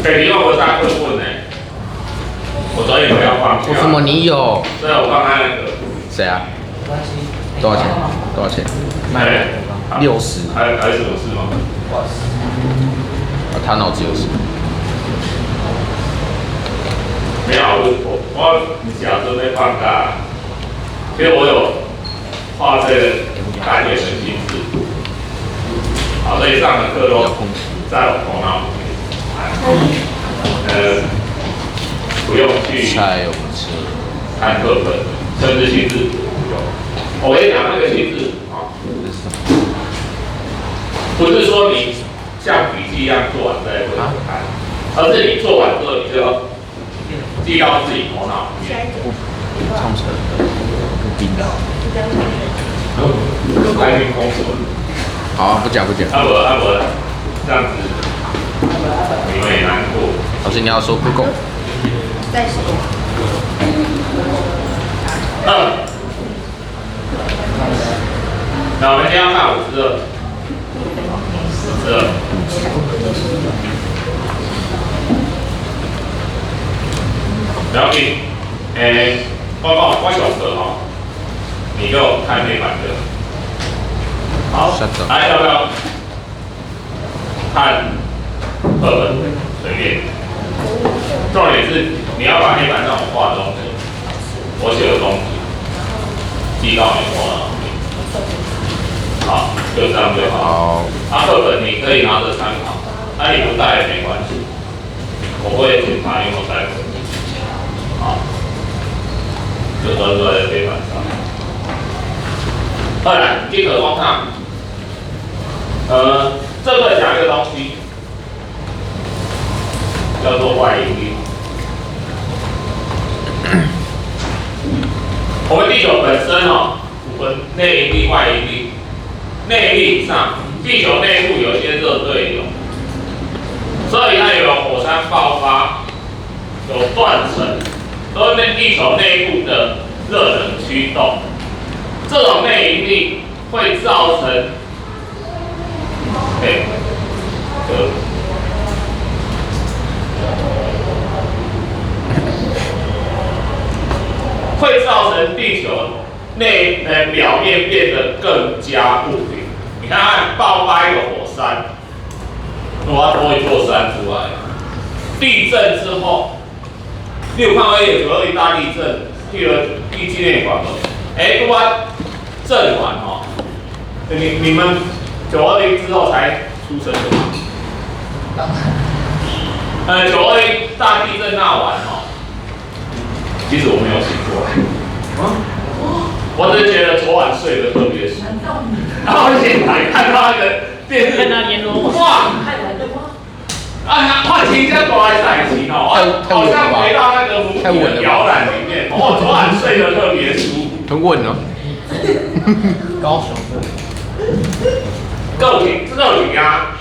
欸，你我上课问呢，我昨天以为要放假。为什么你有？所以我刚刚那个。谁啊？多少钱？多少钱？哎， 60。还有什么事吗？啊，他脑子有事。没有，我假准备放假。其实我有画这个单元的心智，好，所以上的课都在我头脑里面，不用去菜我们吃。看课本，甚至心智图不用。我跟你讲，那个心智图啊，不是说你像笔记一样做完再回头看，而是你做完之后，你就要记到自己头脑里面。冲绳冰的。开心公所。好啊，不讲不讲。啊无啊无，这样子你们也难过。老師你要說不夠。再說。嗯。那我們今天要看52，52。不要緊，欸，我講我上課吼，你就看黑板的。好，來要不要看課本？隨便。重點是你要把黑板上我畫的東西，我寫的東西記到你頭腦裡面。好，就這樣就好。好。啊，課本你可以拿着參考，啊，你不帶也沒關係，我會檢查有沒有帶本。好，就專注在黑板上。後來，立可光看，這個講一個東西，叫做外引力。我們地球本身哦，有分內引力、外引力。內力上，地球內部有一些熱對流，所以它有火山爆發，有斷層，都是地球內部的熱能驅動。這種內引力會造成，欸，會造成地球表面變得更加不平。你看看爆發一個火山，我要多一座山出來。地震之後，你有看過9·21大地震，去了去紀念館無？欸，我震完吼，你們9·21之後才出生的嗎？9·21大地震那晚吼，其實我沒有醒過來。我只是覺得昨晚睡得特別熟，然後醒來看到那個電視，哇！啊，我真正大的代誌吼，好像回到那個母體的搖籃裡面。我昨晚睡得特別舒服，很穩哦。高雄的。個體這個裡啊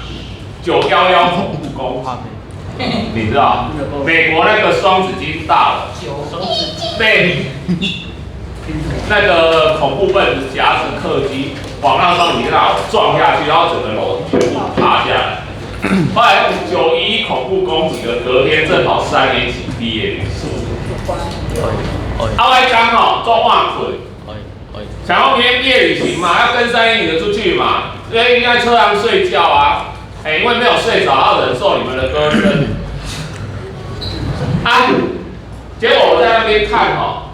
，9·11恐怖攻擊，你知道？美國那個雙子星大樓被那個恐怖分子挾持客機往那雙子星大樓撞下去，然後整個樓全部塌下來。後來9·11恐怖攻擊的隔天，正好三年級畢業旅行。啊，我剛好做晚睏，想要明天畢業旅行嘛，要跟三年級的出去嘛，所以應該車上睡覺啊。欸，因為沒有睡着，要忍受你們的歌聲。啊，結果我在那邊看哦，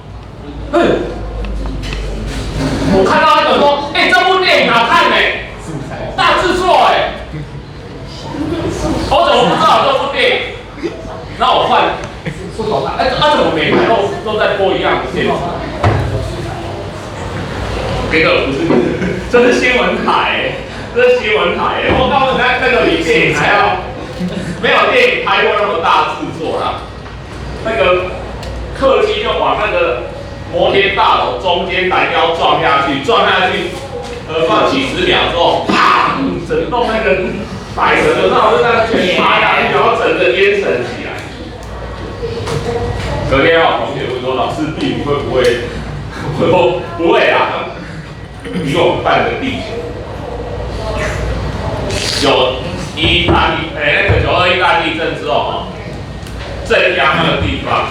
我看到那個說，欸，這部電影好看欸，大製作欸，我怎麼不知道這部電影？然後我換，哎，啊，怎麼每台都在播一樣的片子？這個不是，這是新聞台，這是新聞台。我告訴你，那個比電影還要，沒有電影拍過那麼大製作啦。那個客機就往那個摩天大樓中間攔腰撞下去，撞下去，放幾十秒之後，啪，整棟那個百層的那種，那全趴下去，然後整個煙塵起來。隔天我同學問說：“老師，地會不會？”我說：“不會啊，比我們半個地球。”9·1大地，欸，那個9·21大地震之後，镇压那个地方，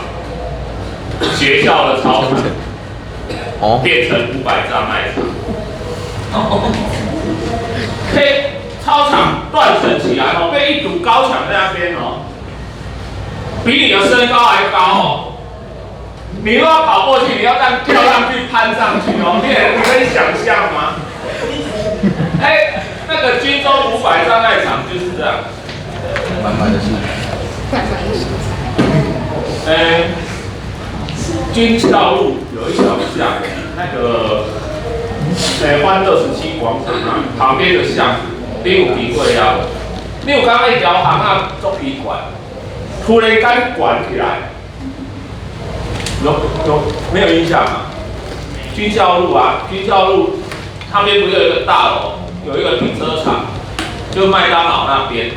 学校的操场变成五百障碍场。嘿，操场断层起来哦，被一堵高墙在那边哦，比你的身高还高哦。你如果要跑过去，你要这样跳上去、攀上去哦，你可以想象吗？哎，那个军中五百障碍场就是这样。满满的是。哎，军校路有一条巷，那个，哎，欢乐17广场啊，旁边的巷子，你有经过啊？你有感觉那条巷仔足奇怪，突然间悬起来，有没有印象啊？军校路啊，军校路那边不是有一个大楼，有一个停车场，就麦当劳那边，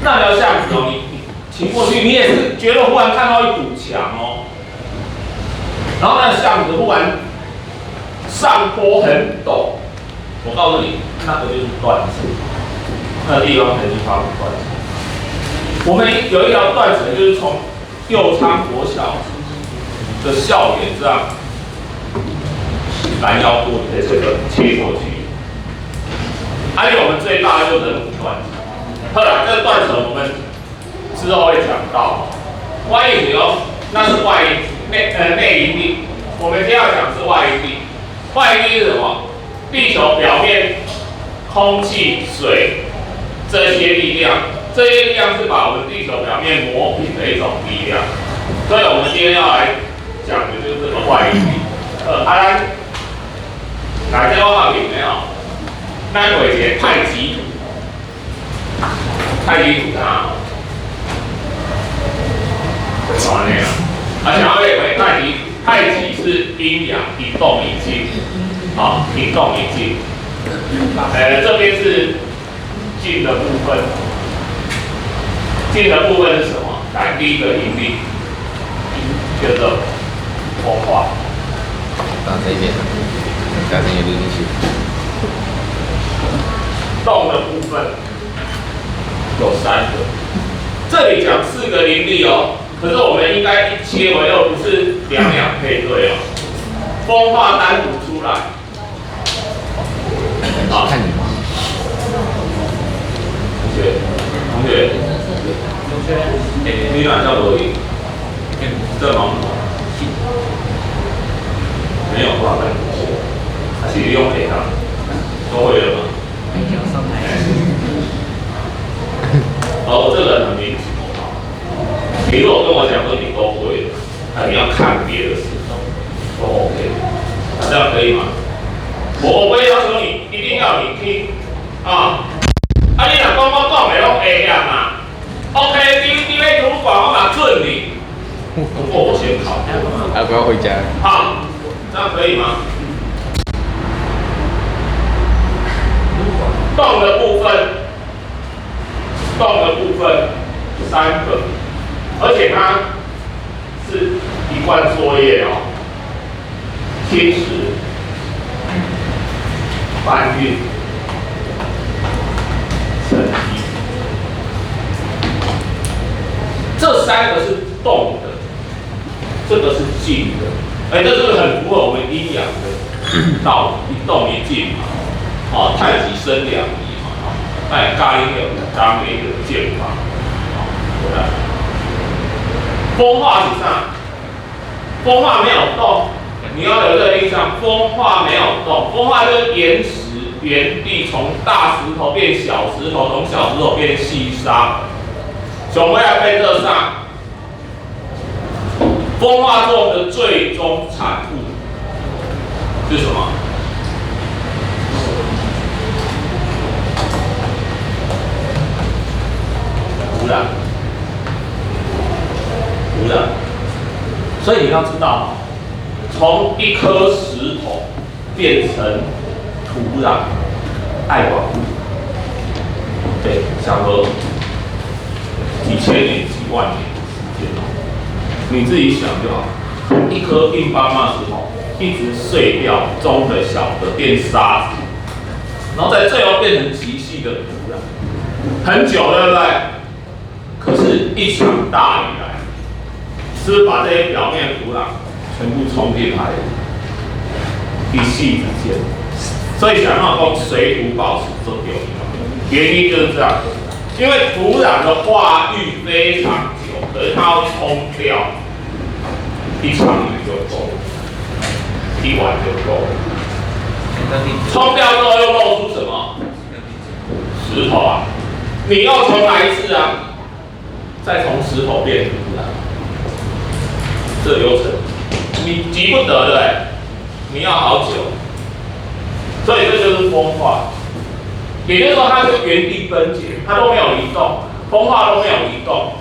那条巷子哦，你骑过去，你也是觉得忽然看到一堵墙哦，然后那个巷子忽然上坡很陡，我告诉你，那个就是断层，那个地方曾经发生断层。我们有一条断层，就是从右昌国小的校园这样拦腰过的这个切过去。还有我们最大的就是仁武断层。后来这个断层我们之后会讲到。外因哦，那是外因内营力。我们今天要讲是外应力。外应力是什么？地球表面空气、水这些力量，这些力量是把我们地球表面磨平的一种力量。所以我们今天要来讲的就是这个外应力。啊，咱来这我画面的哦，咱画一个太极图，太极图啊，按呢啊，啊，想要画太极，太极是阴阳一动一静，好，一动一静。这边是静的部分，静的部分是什么？来，第一个引力，叫做风化。大声一点，大声一点进去。动的部分有三个，这里讲四个灵力哦，可是我们应该一切为二，不是两两配对哦。风化单独出来。好，看你吗？同学，同学，同学，欸，你哪叫无闲？在忙什么？没有话跟还是用给他，都会了吗？哦，这个人很民主啊。你如果跟我讲说你都会了，那你要看别的事都 OK，那这样可以吗？我不会要求你一定要你听啊。啊，你若讲我讲的攏會曉嘛？OK，你欲主管我嘛准你。不過我先考。要不要回家？好，這樣可以嗎？動的部分，動的部分三個，而且它是一貫作業哦，侵蝕、搬運、沉積，這三個是動的，這個是靜的，哎，這是很符合我們陰陽的道理，一動一靜嘛。哦，太極生兩儀嘛，哦，哎，教恁有當的一個劍法，哦，對吧？風化是啥？風化沒有動，你要有這個印象，風化沒有動，風化就是岩石原地從大石頭變小石頭，從小石頭變細沙，上尾仔變做啥？風化作用的最終產物是什麼？土壤，土壤。所以你要知道，從一顆石頭變成土壤，愛偌久？對，差不多幾千年、幾萬年的時間哦。你自己想就好。一顆硬邦邦的石頭，一直碎掉，中的、小的變沙子，然後在最後變成極細的土壤，很久，對不對？可是，一場大雨來，是不是把这些表面土壤全部冲进海里？一夕之间，所以想要講水土保持足重要，原因就是這樣，因為土壤的化育非常久，可是它要沖掉，一場雨就夠了，一晚就夠了。沖掉之後又露出什麼？石頭啊！你要重來一次啊，再從石頭變土壤，這流程你急不得的欸，你要好久，所以這就是風化。也就是說，它是原地分解，它都沒有移動，風化都沒有移動。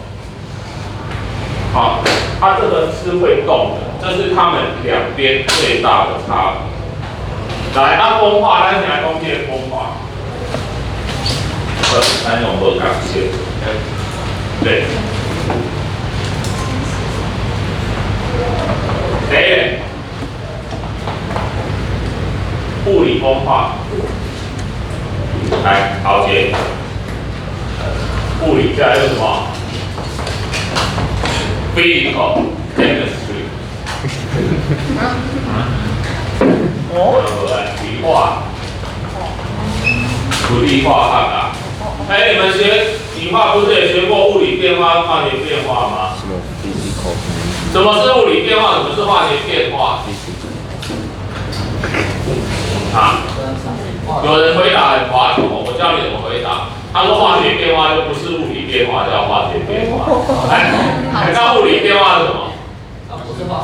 好，它這個是會動的，這是它們兩邊最大的差別。來，啊，風化，咱先來講這個風化。咱用無仝色，對。第一，物理風化。來，豪傑，物理再來是什麼？Physical chemistry。哦。理化，物理化學啊。哎，你們學理化不是也學過物理變化、化學變化嗎？什麼 physical？什麼是物理變化？什麼是化學變化？啊？有人回答很滑頭，我教你怎麼回答。他說化學變化就不是物理變化，叫化學變化。哎，那物理變化是什麼？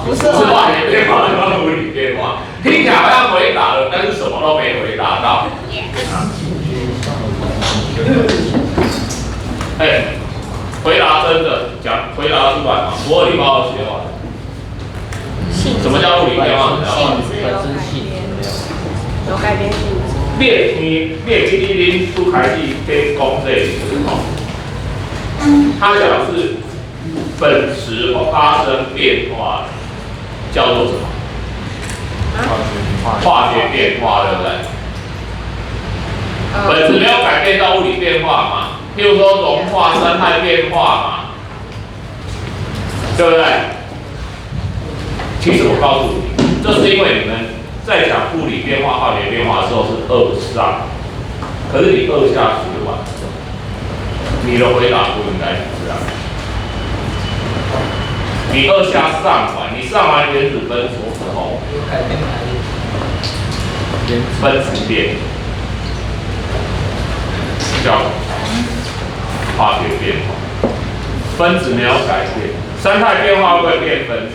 不是不是化學變化，叫物理變化。聽起來好像回答了，但是什麼都沒回答到。哎，回答真的講，回答出來嗎？所有理化都學完。什麼叫物理變化？性質有改變，有改變性質。你你你會記得恁拄開始在講這個時候，他講的是本質發生變化，叫做什麼？化學變化，對不對？本質沒有改變到物理變化嘛？譬如說融化、三態變化嘛，對不對？其實我告訴你，這是因為你們在講物理變化、化學變化的時候是二上，可是你二下學完，你的回答不應該是這樣。你二下上完，你上完原子分縮之後，分子變，叫化學變化，分子沒有改變，三態變化會不會變分子？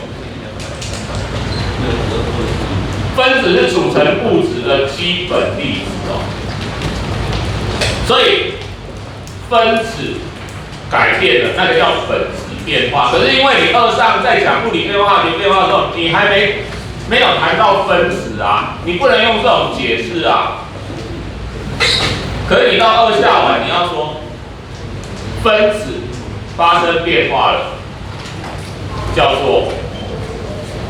分子是組成物質的基本粒子哦，所以分子改變了，那個叫本質變化。可是因為你二上在講物理變化、化學變化的時候，你還沒有談到分子啊，你不能用這種解釋啊。可是你到二下完，你要說分子發生變化了，叫做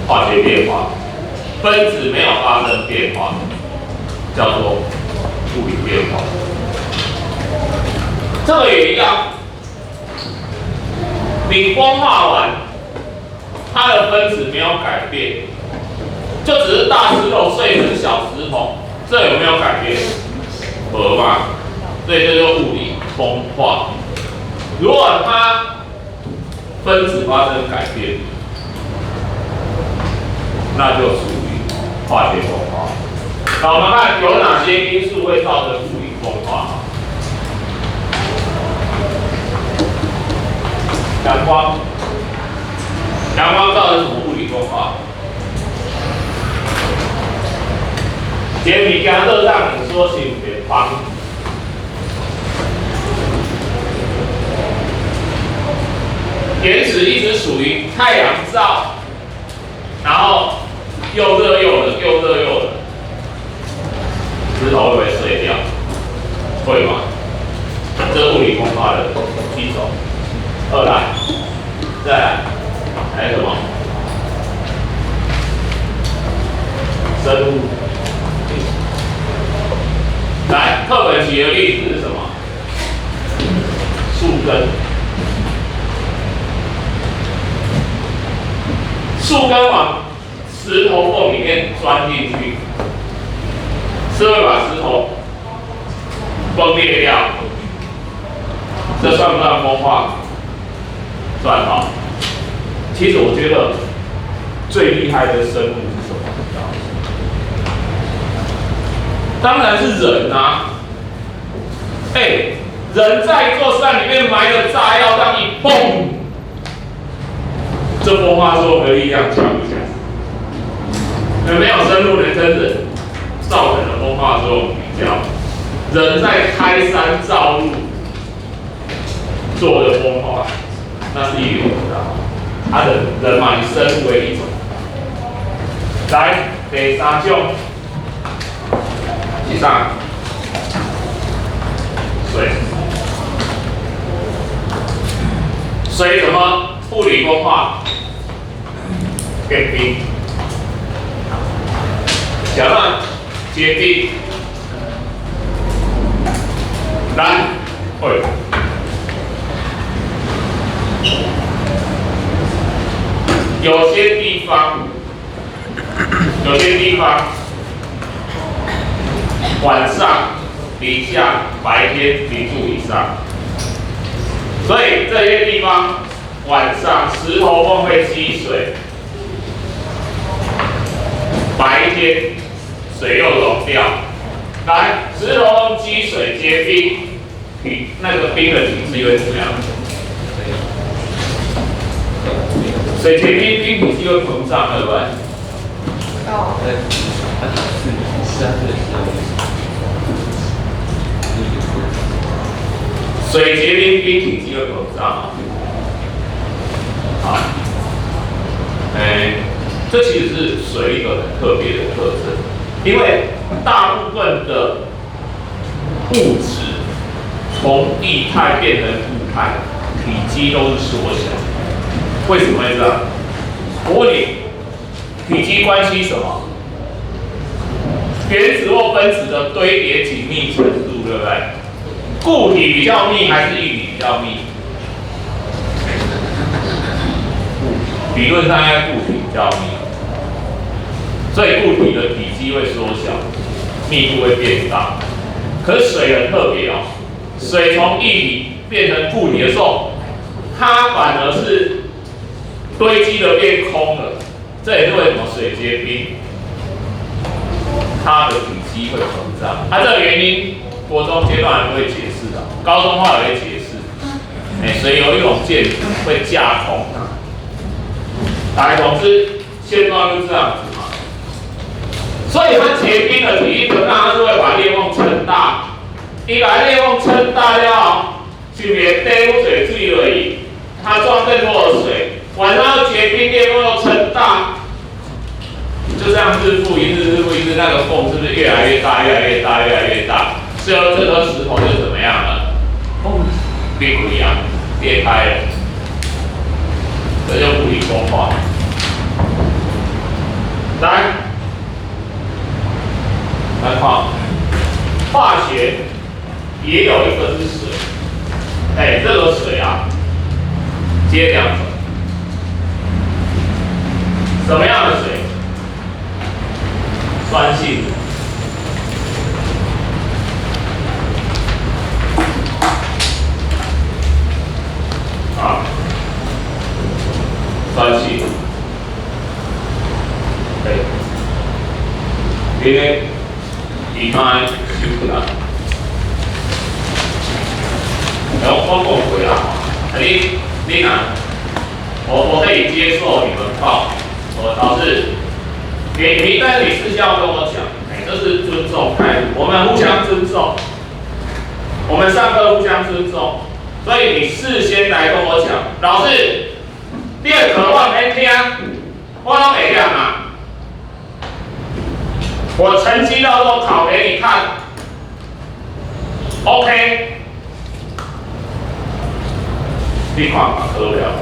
化學變化。分子沒有發生變化，叫做物理變化。這個也一樣，你風化完，它的分子沒有改變，就只是大石頭碎成小石頭，這有沒有改變？沒嘛，所以這就是物理風化。如果它分子發生改變，那就屬於化學風化。好，我們看有哪些因素會造成物理風化？陽光，陽光造成什麼物理風化？一个物件熱讓你說是毋是芳？岩石一直屬於太陽照，然後又熱又冷，又熱又冷，石頭會不會碎掉？會嗎？這是物理風化的一種。二來，再來，還有什麼？生物。來，課本舉的例子是什麼？樹根。樹根往石頭縫裡面鑽進去，是會把石頭崩裂掉。這算不算風化？算哈。其實我覺得最厲害的生物是什麼？你知道嗎？當然是人啊！欸，人在一座山裡面埋了炸藥，這樣一崩，這風化作用的力量強不強？有沒有生物能跟人造成的風化作用比較？人在開山造路做的風化，那是一流的。他的人嘛，以生物為一種。來，第三種，是啥？水。水怎麼物理風化？結冰。小曼，結冰。來，喂。有些地方，有些地方晚上零下，白天0度以上，所以這些地方晚上石頭縫會積水，白天水又融掉。來，石頭縫積水結冰，體那個冰的體積會怎麼樣？水結冰，冰體積會膨脹，對不對？哦。對，水結冰，冰體積會膨脹。好，欸，這其實是水一個很特別的特徵，因為大部分的物質從液態變成固態，體積都是縮小。為什麼會這樣？我問你，體積關係什麼？原子或分子的堆疊緊密程度，對不對？固體比較密還是液體比較密？理論上應該固體比較密，所以固體的體積會縮小，密度會變大。可是水很特別哦，水從液體變成固體的時候，它反而是堆積的變空了，這也是為什麼水結冰，它的體積會膨脹。它這個原因，國中階段還不會解釋的，高中話也會解釋。欸，所以有一種介質會架空。來，總之現狀就是這樣子嘛。所以它結冰的體積膨脹，它是會把裂縫撐大。伊把裂縫撐大了，是不是底有水落去？它裝更多的水。晚上結冰，裂縫又撐大，就這樣日復一日，日復一日，那個縫是不是越來越大，越來越大，越來越大？最後這顆石頭就怎麼樣了？裂開啊，裂開了，這就物理風化。來，來看，化學也有一個是水，哎，這個水啊，接兩種。什麼樣的水？酸性。啊，酸性。對，你咧，伊愛收起來。然後我講過啦，啊你你若，我可以接受你們報。我老師，你但是你私下跟我講，哎，這是尊重態度，我們互相尊重，我們上課互相尊重，所以你事先來跟我講，老師，你的課我免聽，我攏會曉嘛，我成績到時候考給你看，OK，你看嘛，考了。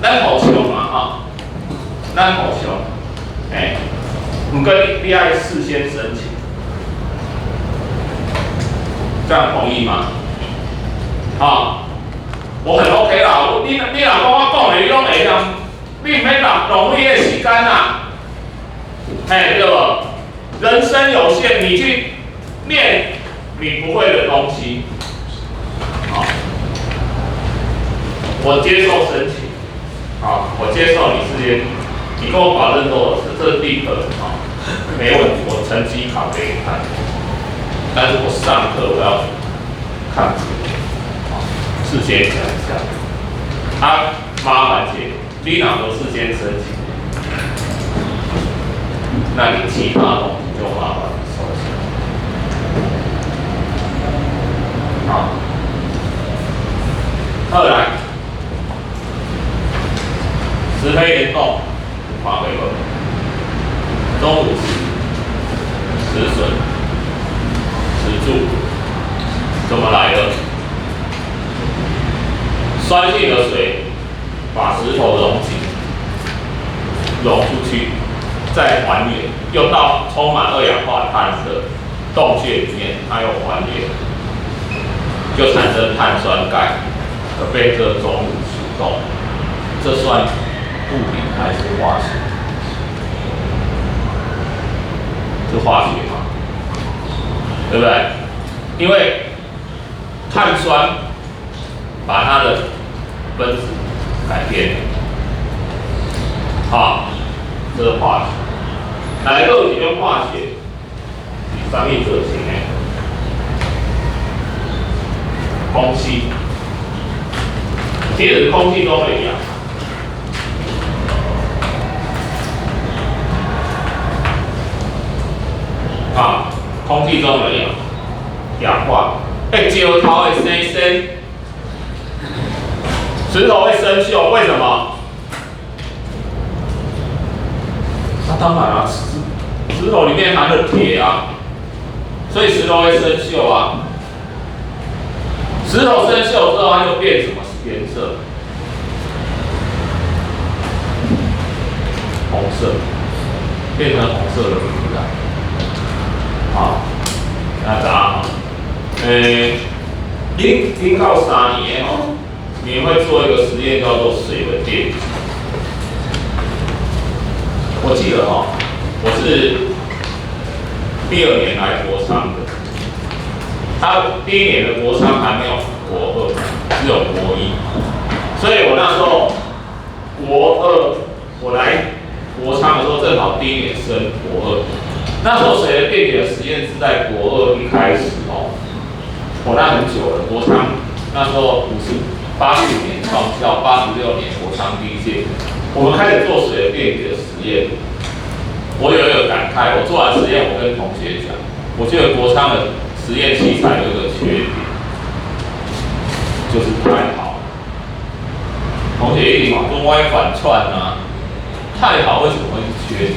咱互相嘛，吼，咱互相，欸，毋過你愛事先申請，這樣同意嗎？好，我很 OK 啦，你若講我講的，你攏會曉，你毋免浪费彼个时间啊，嘿，對無？人生有限，你去念你不會的東西，好，我接受申請，好，我接受你事先，你跟我保證說這是第一課，好，沒問題，我成績考給你看，但是我上課我要看，好，事先講一下，啊，麻煩姐，你若無事先申請，那你其他東西就麻煩你收起來。好，後來石灰岩洞看過無？鐘乳石、石筍、石柱怎麼來的？酸性的水把石頭溶解，溶出去，再還原，又到充滿二氧化碳的洞穴裡面，它又還原，就產生碳酸鈣，而被這鐘乳石洞。這算物理還是化學？是化學嗎？對不對？因為碳酸把它的分子改變，好，這是化學。來，還有一種化學是啥物造成的？空氣，其實空氣中的氧，啊，空氣中的氧氧化，欸，石頭會生鏽，石頭會生鏽，為什麼？那當然啦，石頭裡面含了鐵啊，所以石頭會生鏽啊。石頭生鏽之後，它就變什麼顏色？紅色，變成紅色的土壤。好，那咋？恁到3年吼，你會做一個實驗，叫做水的電解。我記得哈，我是第二年來國昌的，他第一年的國昌還沒有國二，只有國一，所以我那時候國二，我來國昌的時候正好第一年升國二，那時候水的電解的實驗是在國二一開始哦，我那很久了，國昌那時候85年創校，86年國昌第一屆。我們開始做水的電解的實驗，我有一個感慨。我做完實驗，我跟同學講，我覺得國昌的實驗器材有一個缺點，就是太好。同學一定講我反串啊，太好為什麼會是缺點？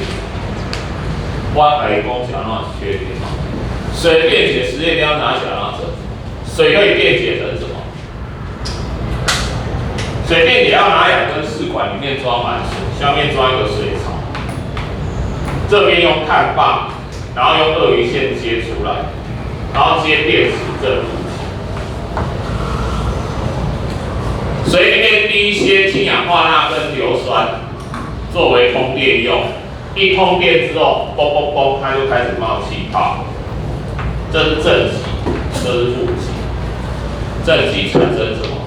我來講是按怎是缺點？水的電解實驗你要拿起來拿着，水可以電解成什麼？水電解要拿兩根試管，裡面裝滿水，下面裝一個水槽，這邊用碳棒，然後用鱷魚線接出來，然後接電池正負極。水裡面滴一些氫氧化鈉跟硫酸，作為通電用。一通電之後，嘣嘣嘣，它就開始冒氣泡。這是正極，這是負極。正極產生什麼？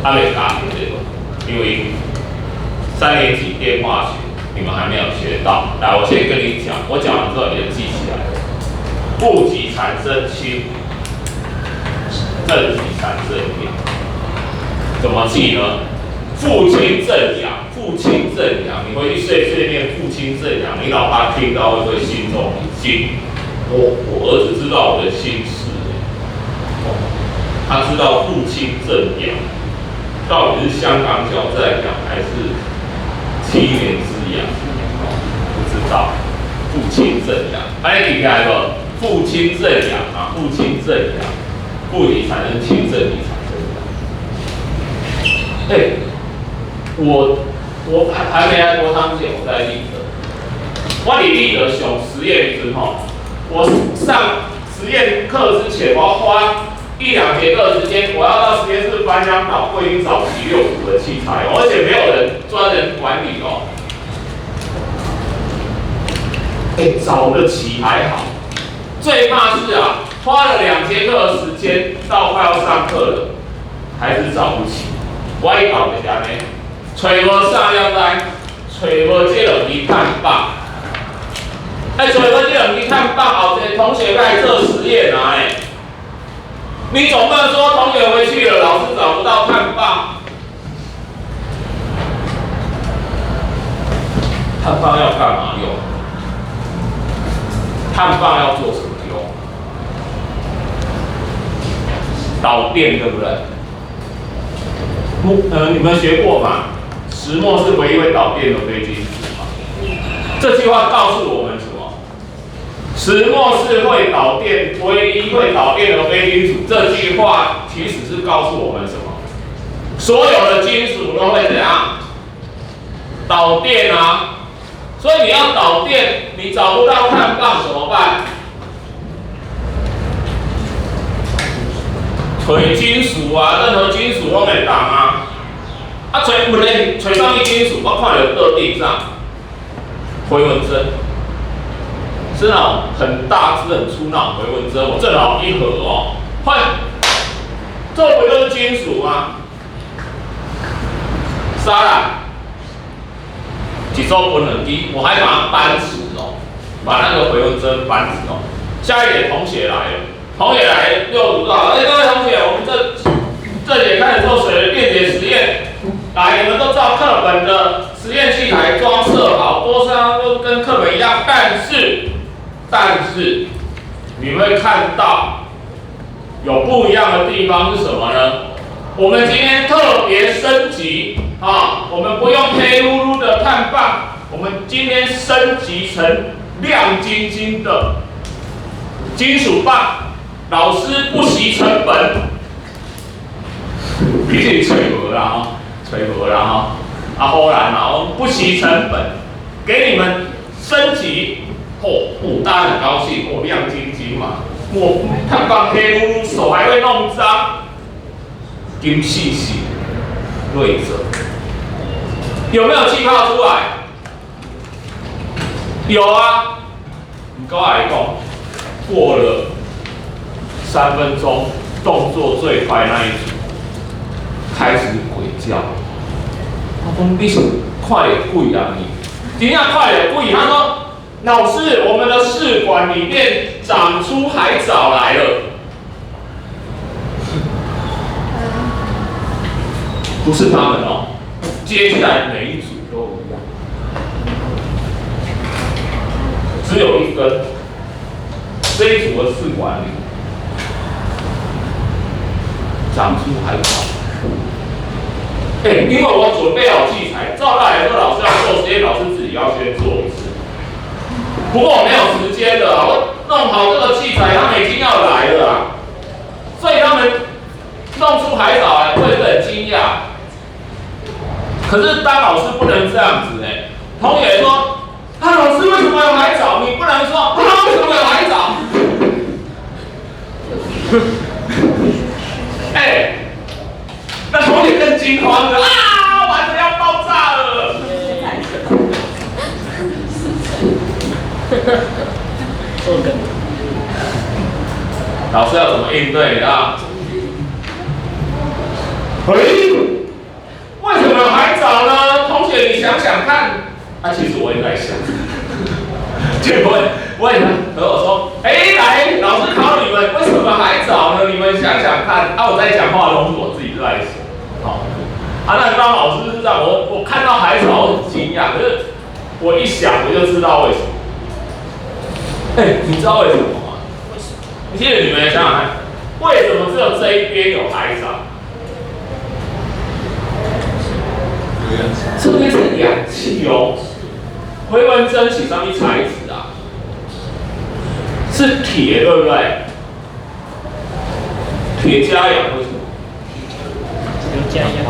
它沒答這個，因為3年級電化學你們還沒有學到。來，我先跟你講，我講完之後你就記起來了。負極產生氫，正極產生氧，怎麼記呢？負氫正氧，負氫正氧，你回去碎碎念負氫正氧，你老爸聽到會不會心中一驚？我兒子知道我的心事，他知道負氫正氧。到底是香港腳在癢還是七年之癢？不知道。負氫正氧，哎，記起來無？負氫正氧啊，負氫正氧，負極產生氫，正極產生氧。哎，我還沒來國昌之前，我在立德。我佇立德上實驗時吼，我上實驗課之前，我要花一兩節課時間，我要到實驗室翻箱倒櫃去找齊六組的器材，而且沒有人專人管理哦。哎，找得齊還好，最怕是啊，花了2節課的時間，到快要上課了，還是找不齊。我一搞就是按呢，揣無啥了哉，揣無這兩支碳棒。哎，揣無這兩支碳棒，後一個同學來做實驗啊！哎，你總不能說同學回去了，老師找不到碳棒。碳棒要幹嘛用？碳棒要做什麼用？導電，對不對？你們學過嗎？石墨是唯一會導電的非金屬嘛？這句話告訴我們什麼？石墨是會導電，唯一會導電的非金屬。這句話其實是告訴我們什麼？所有的金屬都會怎樣？導電啊！所以你要導電，你找不到碳棒怎麼辦？揣金屬啊，任何金屬攏會當啊。啊，揣問題揣啥物金屬？我看著桌頂上回紋針，是那種很大支、很粗那種回紋針，我正好一盒哦。換，這不就是金屬嗎？殺啦！一組分兩支，我還把它扳直哦，把那個回紋針扳直哦。下一節同學來了。同學來又讀到，哎，各位同學，我們這節開始做水的電解實驗，來，你們都照課本的實驗器材裝設好，桌上都跟課本一樣，但是你會看到有不一樣的地方是什麼呢？我們今天特別升級啊，我們不用黑嚕嚕的碳棒，我們今天升級成亮晶晶的金屬棒。老師不惜成本，畢竟揣無啦吼，揣無啦吼，啊好啦，我不惜成本給你們升級，嚯，哦，大家很高興，哦，亮晶晶嘛，我碳棒黑嚕嚕，手還會弄髒，金細細，銳色，有沒有氣泡出來？有啊，你跟我來講，過了3分鐘，動作最快那一組開始鬼叫。他說：“你是看著鬼啊你？真正看著鬼。”他說：“老師，我們的試管裡面長出海藻來了。”不是他們哦，接下來每一組都一樣，只有一根，這一組的試管裡長出海藻，欸，因為我準備好器材，照道理來說，老師要做實驗，老師自己要先做一次。不過我沒有時間了，我弄好這個器材，他們已經要來了啊，所以他們弄出海藻來，我也是很驚訝。可是當老師不能這樣子欸，同學說，啊，老師為什麼有海藻？你不能說，啊，為什麼有海藻？哎、欸，那同學更驚慌了啊！完了，要爆炸了！老師要怎麼應對啊？喂，為什麼有海藻呢？同學，你想想看。啊，其實我也在想。結果我也和我說，哎、欸，來，老師考你們，為什麼海藻呢？你們想想看。啊，我在講話的同時，我自己都在想。好，啊，那當老師是這樣，我看到海藻我很驚訝，可是我一想我就知道為什麼。哎、欸，你知道為什麼嗎？為什麼？其實你們想想看，為什麼只有這一邊有海藻？這邊是氧氣哦。回紋針是啥物材質啊？是鐵，對不對？鐵加氧為什麼？加氧化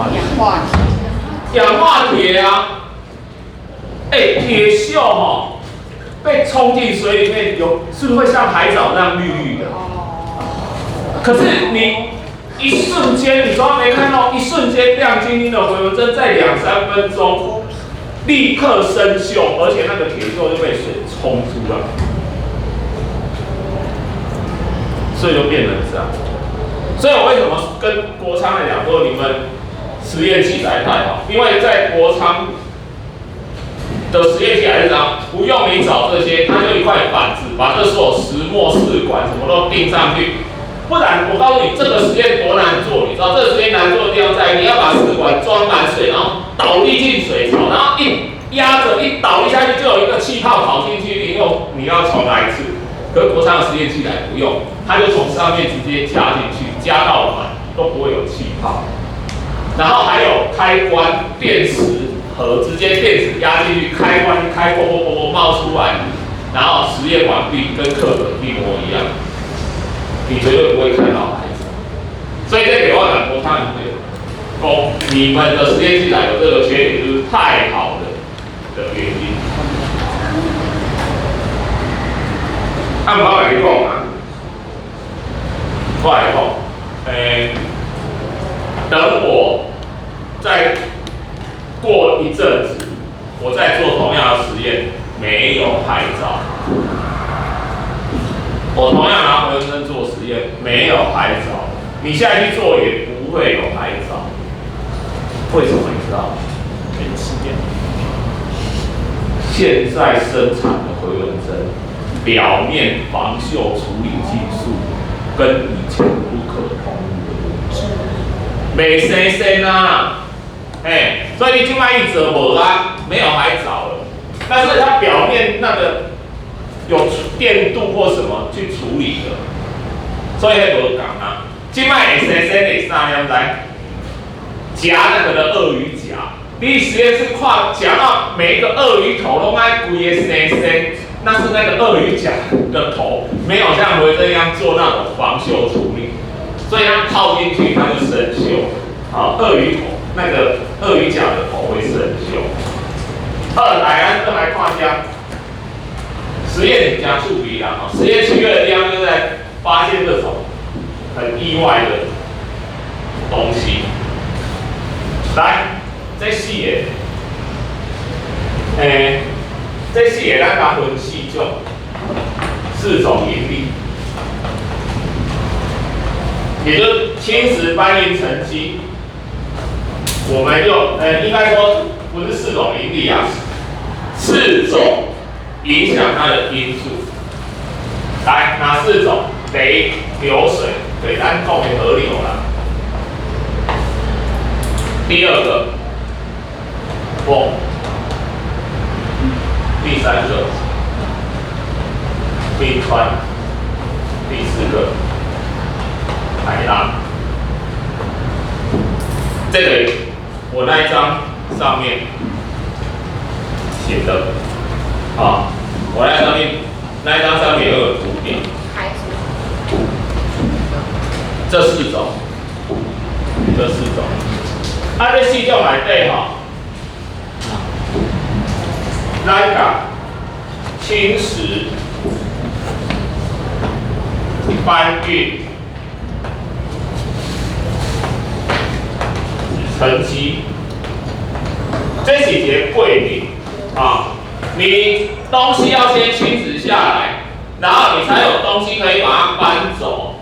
氧化鐵啊！哎、欸，鐵鏽吼被沖進水裡面，有是不是會像海藻那樣綠綠的？可是你一瞬间，你都没看到，一瞬间亮晶晶的回纹针在两三分钟立刻生锈，而且那个铁锈就被水冲出来，所以就变成这样。所以我为什么跟国昌来讲说你们实验器材太好？因为在国昌的实验器材是这样，不用你找这些，它就一块板子，把这所有石墨试管什么都钉上去。不然我告诉你，这个实验多难做，你知道这个实验难做的地方在于，你要把试管装满水，然后倒立进水槽，然后一压着一倒立下去，就有一个气泡跑进去，以后你要重来一次。可是国昌的实验器材不用，它就从上面直接加进去，加到满都不会有气泡。然后还有开关电池盒，直接电池压进去，开关一开，啵啵啵啵冒出来，然后实验完毕，跟课本一模一样，你绝对不会看到孩子。所以这给我讲，国昌会讲，你们的实验器材有这个缺点，就是太好了的原因。按我来讲啊，我来讲，等我再过一阵子，我再做同样的实验，没有海藻。我同样拿回纹针做实验，没有海藻。你现在去做也不会有海藻。为什么你知道？被吃掉。现在生产的回纹针，表面防锈处理技术跟以前不可同日而语。袂生生啊，哎，所以你这摆一折无啊，没有海藻了。但是它表面那个有电镀或什么去处理的，所以彼无仝啊。这摆会生生的啥，你知？夹那个的鳄鱼夹，你实验室看夹到每一个鳄鱼头拢爱规个生生，那是那个鳄鱼夹的头，没有像维珍一样做那种防锈处理，所以它泡进去它就生锈。好，鳄鱼头那个鳄鱼夹的头会生锈。好，来，咱来看一下实验加趣味啦，实验趣味的地方就在发现这种很意外的东西。来，这四个，这四个咱共分四种，四种引力，也就是侵蚀搬运沉积。我们就，应该说不是四种引力啊，四种影响它的因素。来，哪四种？第一，流水，对，咱讲的河流啦。第二个，风。第三个，冰川。第四个，海浪。这个我那一张上面写的，啊，我那上面那一张上面有个图表。这四种，这四种。啊，这四种内底吼，咱共侵蚀、搬运、沉积，这是一个过程啊。你东西要先侵蚀下来，然后你才有东西可以把它搬走。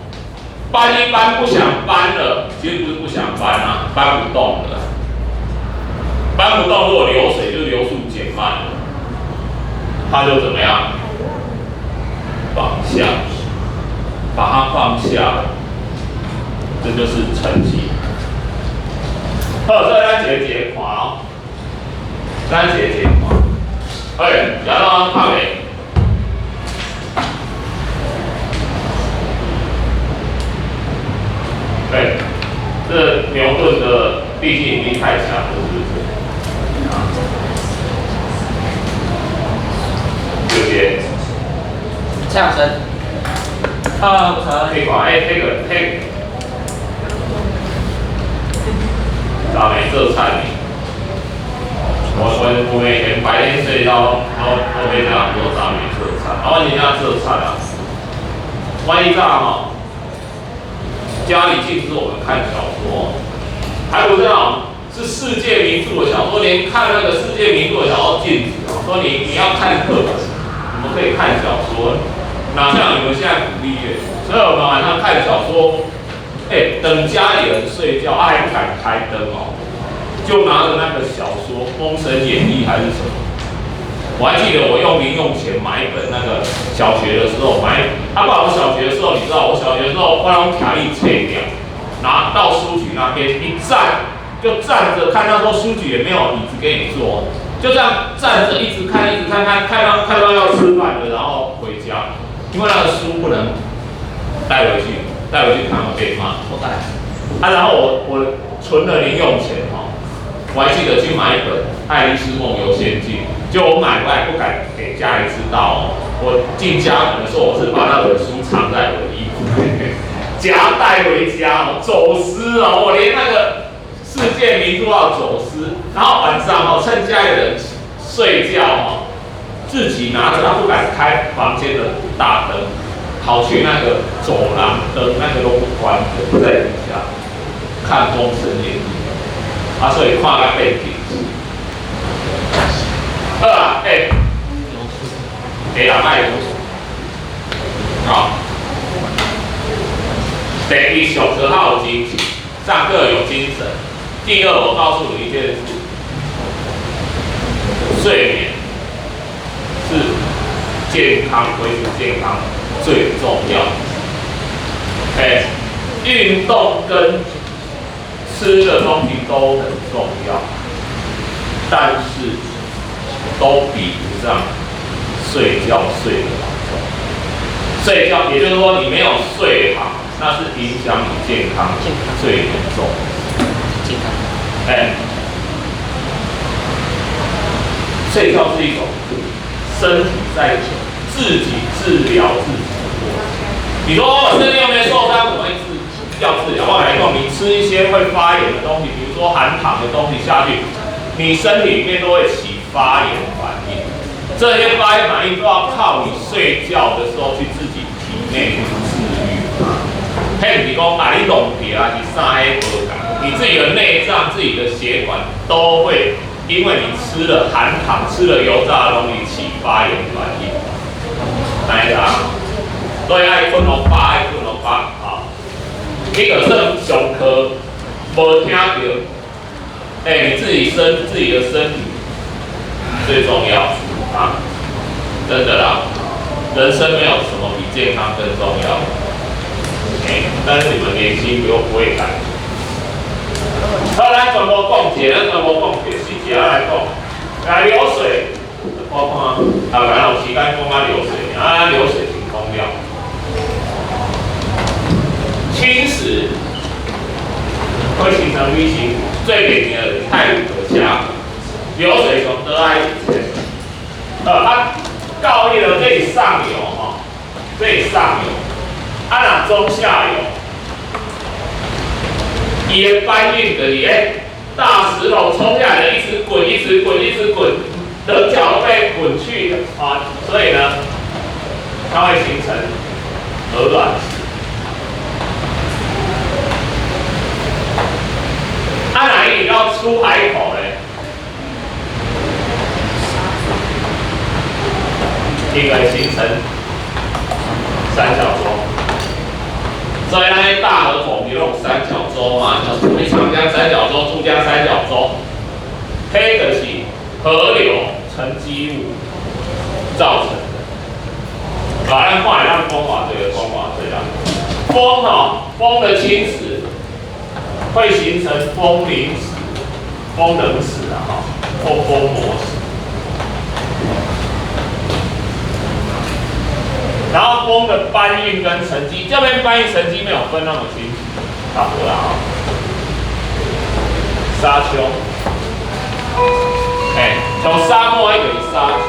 搬一搬不想搬了，其实不是不想搬啊，搬不动了。搬不动，如果流水就流速减慢了，它就怎么样？放下，把它放下了，这就是沉积。好，所以咱一个一个看哦，咱一个一个看。哎，然后拍未？对，这牛顿的地心引力太强了，是不是？啊，这些。相声。啊，不成。你看，哎，这个，这个，早暝做菜呢。我每天白天睡觉，都袂这样做早暝做菜。啊，我真正做菜啊。我以前吼，家裡禁止我們看小說，還不是那種是世界名著的小說，連看那個世界名著的小說禁止哦，說你要看課本，怎麼可以看小說？哪像你們現在鼓勵閱讀，所以我們晚上看小說，哎，等家裡人睡覺，啊，還不敢開燈哦，就拿着那個小說《封神演義》還是什麼。我還記得我用零用錢買一本那個小學的時候買，啊不，我小學的時候你知道，我小學的時候我攏徛咧冊店，拿到書局那邊一站就站着看，那時候書局也沒有椅子給你坐，就這樣站着一直看一直看看看到看到要吃飯了，然後回家，因為那個書不能帶回去，帶回去看會被罵。我帶。啊，然後我存了零用錢哈，我還記得去買一本《愛麗絲夢遊仙境》。就我買回來不敢給家裡知道哦。我進家門的時候，我是把那本書藏在我的衣服裡面，夾帶回家哦，走私哦，我連那個世界名著要走私。然後晚上哦，趁家裡人睡覺哦，自己拿着，他不敢開房間的大燈，跑去那個走廊燈那個都不關的，在底下看《封神演義》，啊，所以看到變近視。好啊，欸，會啦，莫好。第一，上課較有精神，上課有精神。第二，我告訴你一件事，睡眠是健康維持健康最重要的。欸，運動跟吃的東西都很重要，但是都比不上睡覺睡得好重要。睡覺，也就是說你沒有睡好，那是影響你健康最嚴重。健康。哎，睡覺是一種身體在自己治療自己的過程。你說我身體又沒受傷，怎麼會治要治療？我來講，你吃一些會發炎的東西，比如說含糖的東西下去，你身體裡面都會起發炎反應。這些發炎反應都要靠你睡覺的時候去自己體內去治癒。彼毋是講啊，你弄掉啊，是啥彼無仝，你自己的內臟、自己的血管都會因為你吃了含糖、吃了油炸的東西起發炎反應。來啊，所以愛睏予飽，愛睏予飽，好。你就算上課無聽著，欸，你自己的身體最重要啊！真的啦，人生沒有什麼比健康更重要。欸，但是你們年輕不用不會感。好，咱全部講一下，咱全部講一下，細節來講。來流水，我看啊，反正有時間講啊流水，啊流水先講了。侵蝕會形成 V 型，最典型的太魯閣峽谷，流水從德愛以前，啊，到彼個這是上游吼，這是上游，啊若中下游，伊的搬運就是欸，大石頭衝下來的，一直滾，一直滾，一直滾，稜角都被滾去啊，所以呢，它會形成鵝卵石。啊，若伊到出海口咧，伊會形成三角洲。所以咱咧大河口有那種三角洲嘛，像什麼長江三角洲、珠江三角洲，彼就是河流沉積物造成的。啊，咱看會當講偌濟，講偌濟啦。風吼，風的侵蝕會形成風淋石、風冷石啊，哈，或風磨石。然後風的搬運跟沉積，這邊搬運沉積沒有分那麼清楚，差不多啦啊。沙丘，哎，從沙漠一個是沙丘。